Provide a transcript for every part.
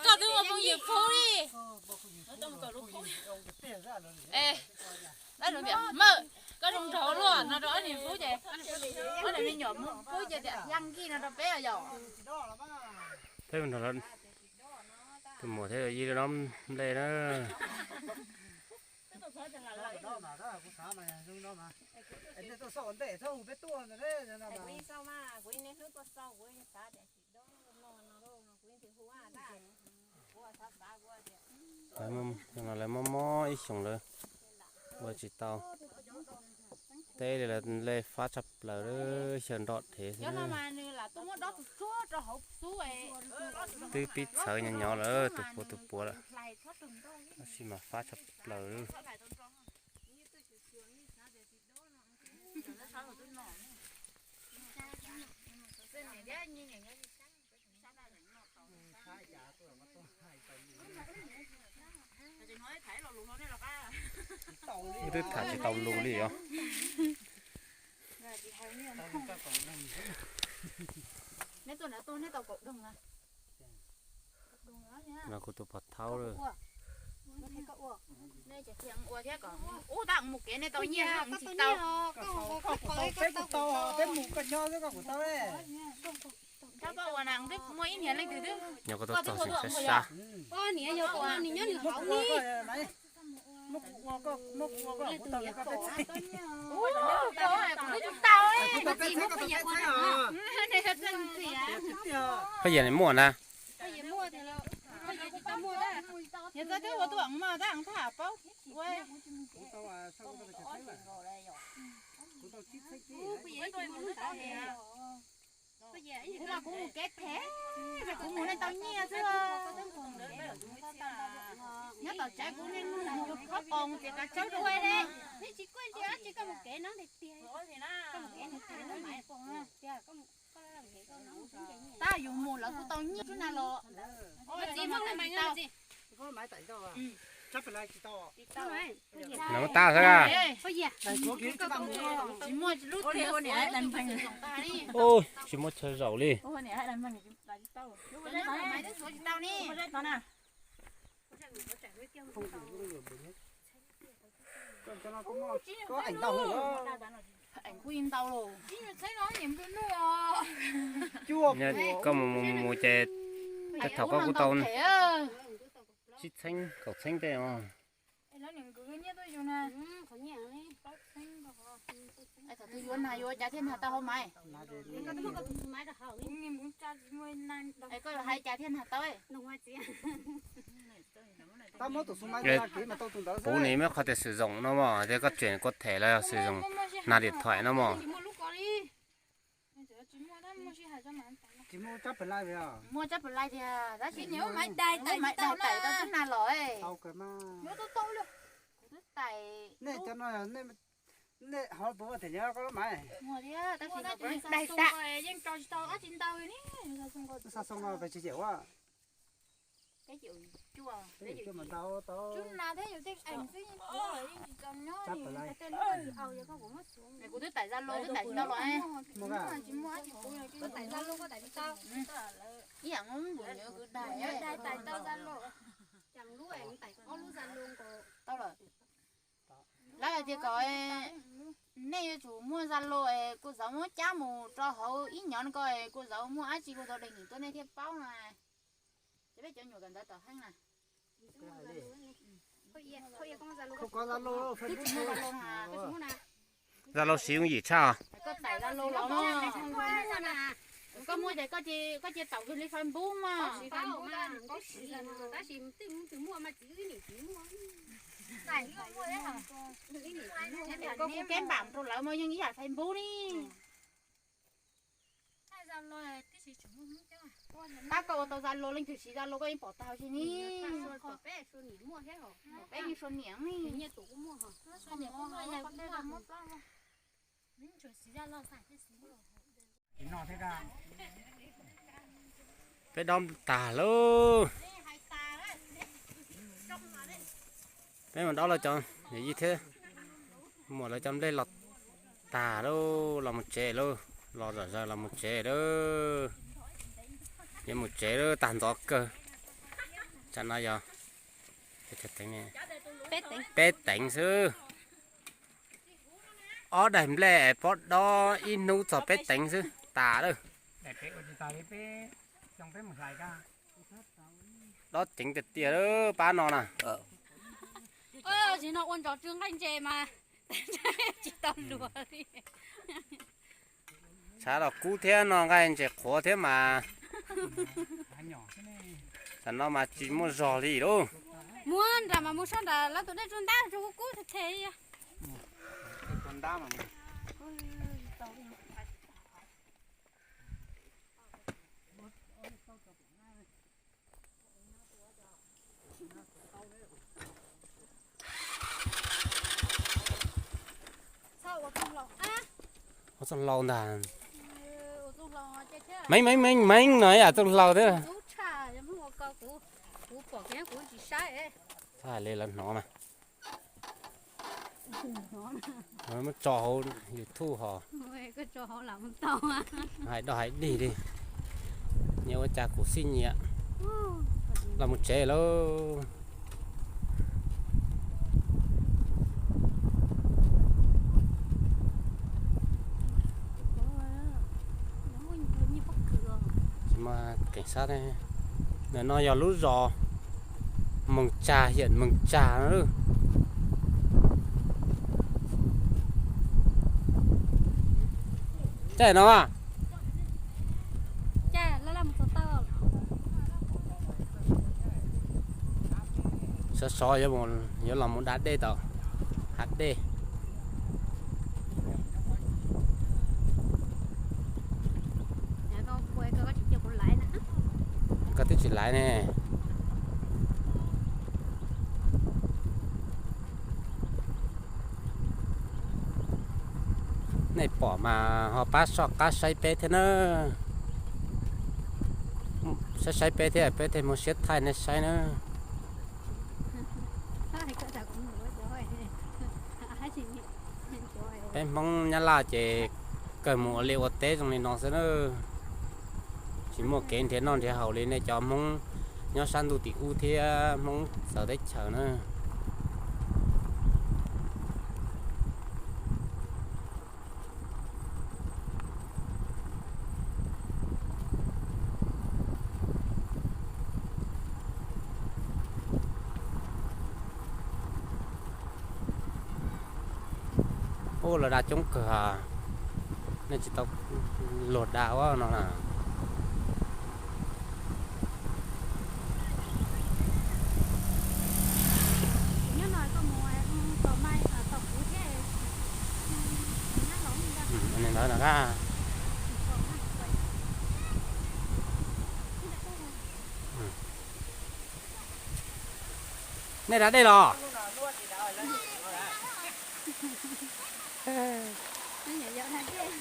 Koj twb ua phooj ywg Pub li. Mawm, koj zoo nraug luaj no rau ob niag Pub ces, ob niag me nyuam Pub ces tias yaj nkij no rau peb yom. Peb mus nrog tus muam thiab yij dob nplej na. Lawv mob mob ib xyoos lawv ua tsis tau. Teb li lawv nplej fab tshaj plaws, xyaw nroj dhev xwb. Twb pib txhawv nyob nyob lawm, tus puav tus puav lawm, tab sis mas fab tshaj plaws. Wb twb tham tsis tau lus li os. Los kuv tus pog thaub lawm. Ua thiab kom ub tab mus kev nej tau nyiaj tsis tau. Peb kuj tau, peb mus koj nyob xwb koj kuj tau. Thaub koj ua na twb muaj ib niag leej twg twb, nyob koj tau txog xeem sab sab. Muab kuv ua, muab kuv ua koj, muab kuv ua koj kuv tau li koj peb txheeb. Kuv tau peb txheeb koj tau peb txheeb os. Paj Yias nws muaj na. Yog txawj twb ua tuaj mas tab thaj paub. Kuv tau, kuv tau tsib txheeb. Kuv los kuv mus kev phem, kuv mus nej tau nyiaj xwb. Nyob tom tsev kuv niaj hnub mus khob poos ces kav tsij ua li. Tab yus mus lawv kuj tau nyiaj xwb na los. Nws muab tau xwb a. Tsis muaj lub tiag. Tsis muaj chaw zaum li. Koj mus mus mus ces thaum koj kuj tau tsib txheeb kaum txheeb tej os. Thaum twg yuav nag yuav cas thiaj nag tau hauv maiv? Koj yuav hais cas thiaj nag tau? Puv nim muab qhov tias sử dụng no mog, tias koj chuyển có thể là sử dụng nag điện thoại no mog. Muaj tsab pem lais tiag, tab sis maiv dais tau tub nag los. Kuv twb tais, nej cov no, nej ho puas ua them nyob koj lub maiv? Muaj thiab, tab sis dais tas. Xa xoo no pes tsawg yawm ua? Peb caug cuaj, peb caug cuaj mas ntau tau. Kuv twb tais Zalo, twb tais tsis tau los. Ib yam nkaus kuv nyuam kwv dais. Tau lawm. Lawv hais tias kom nej yuav tsum muaj Zalo es kuv xav muab cab mus rau hauv ib nyov ko es kuv xav muaj dab tsi kuv tau dej nim tuaj nej thiaj paub na. Ces peb cov nyuam kawm ntawv tom heeb na. Zalo siv yooj yim tshaj. Koj tais Zalo los, koj muaj ces koj cia taum kws li Facebook mas. Koj kuj kev npam rau lawv mas yeej ib yam Facebook li. Tab koj ua tau Zalo, leej twg siv Zalo koj yeej pom tag huv si ni. Peb yeej sua niam li. Peb dob tag lauj. Peb mus dob lawv cov yawm yij thiab muam lawv cov nplej los tag lauj, los mus tsev lauj, los zom zaws los mus tsev lauj. Yuav mus tsev lawm, tag ntxov kawg. Tsam no yog peb teev xwb. Ob daim nplej pob dob ib hnub txog peb teev xwb tas lawm. Dob ceev tiag tiag lawm pab no na. Tsis no ua ntsos tsw nqaij ntses mas tsis tau luag li. Tshav los kub thiab no nqaij ntses qhuav thiab mas. Tam no mas tsis muaj zog li lauj. Muab nram mas mus soj nram lawv tus dej tsuas ntab tsuas kub kub them them. Ua txuj hlau ntag. Meej meej meej meej no yam txuj hlau thiab. Hais li lawv hnov mas. Muab tso hauv YouTube ho. Hais dog hais dig li. Nyias ua cas kuv xij nyias. Los mus tsev lauj. Tsis muaj keem sab ne. Ntawm no yog lub zos Moos Tsag, hiam Moos Tsag no. Caij no a. Sov sov yuav los mus da dej tom hav dej. Koj twb tsis laiv ne. Nej pom mas ho pab soj qab saib peb thiab na. Saib saib peb thiab peb thiaj muaj siab thaij nej saib na. Peb Hmoob Nyab Laj ces kawg mus ua liaj ua teb zoo li no xwb na. Tsis muaj kev nrhiav noj nrhiav haus li nej cov Hmoob nyob sab ntuj tim ub thiab Hmoob txawv teb chaws na. Ub, lawv da coob kawg, nej tsis tau luag da ua no na. Nej da dej los?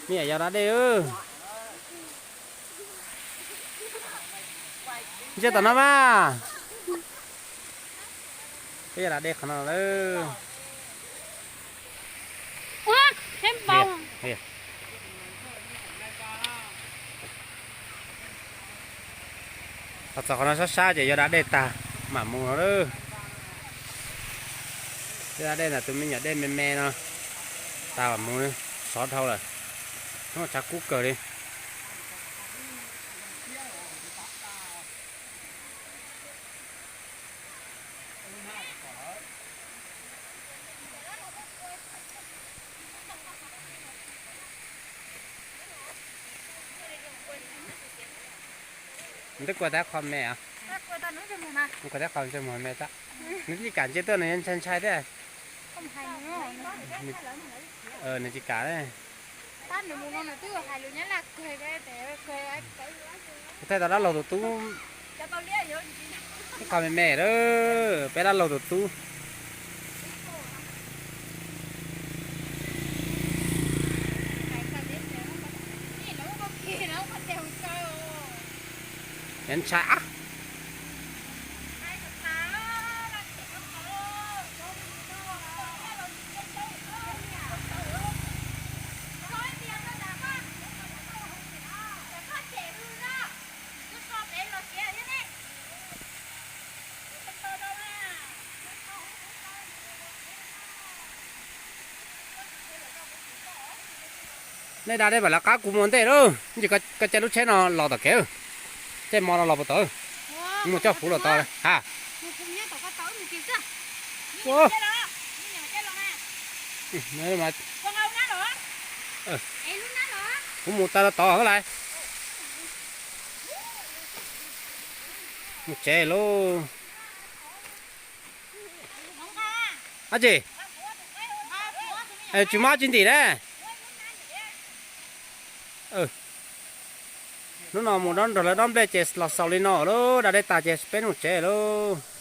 Me nyuam yaus da dej. Ntsia tom no mas. Peb yuav da dej qhov no lawm. Los txog qhov no sab sab ces yuav da dej tag mam mus no lawm. Peb da dej ntawm tus me nyuam dej me me no tag mam mus, sov dhau lawm. Hnub tshav kub kawg li. Nws twb kua tau qho me os. Nws kua tau qho ntsej muag me xwb. Nws twb tsis kam ntsia tuaj, nws ntshai ntshai thiab. Nws tsis kam. Thaij tau dab laug tus tub. Ib qho me me lawm, peb dab laug tus tub. Nws ntshai ab. Nej da dej mam lawv qab kuv mus ntej lauj. Ntsis koj caij lub tsheb no los tom kev. Caij mo no los puas tau? Mus coj kuv los tod ha. Kuv mus tas los tod lawm. Mus tsev lauj. Ab tsi, tsis muaj dab tsi ntim na. Hnub no mus dob nrog lawv dob nplej ces los xaus li no lauj, da dej tas ces peb mus tsev lauj.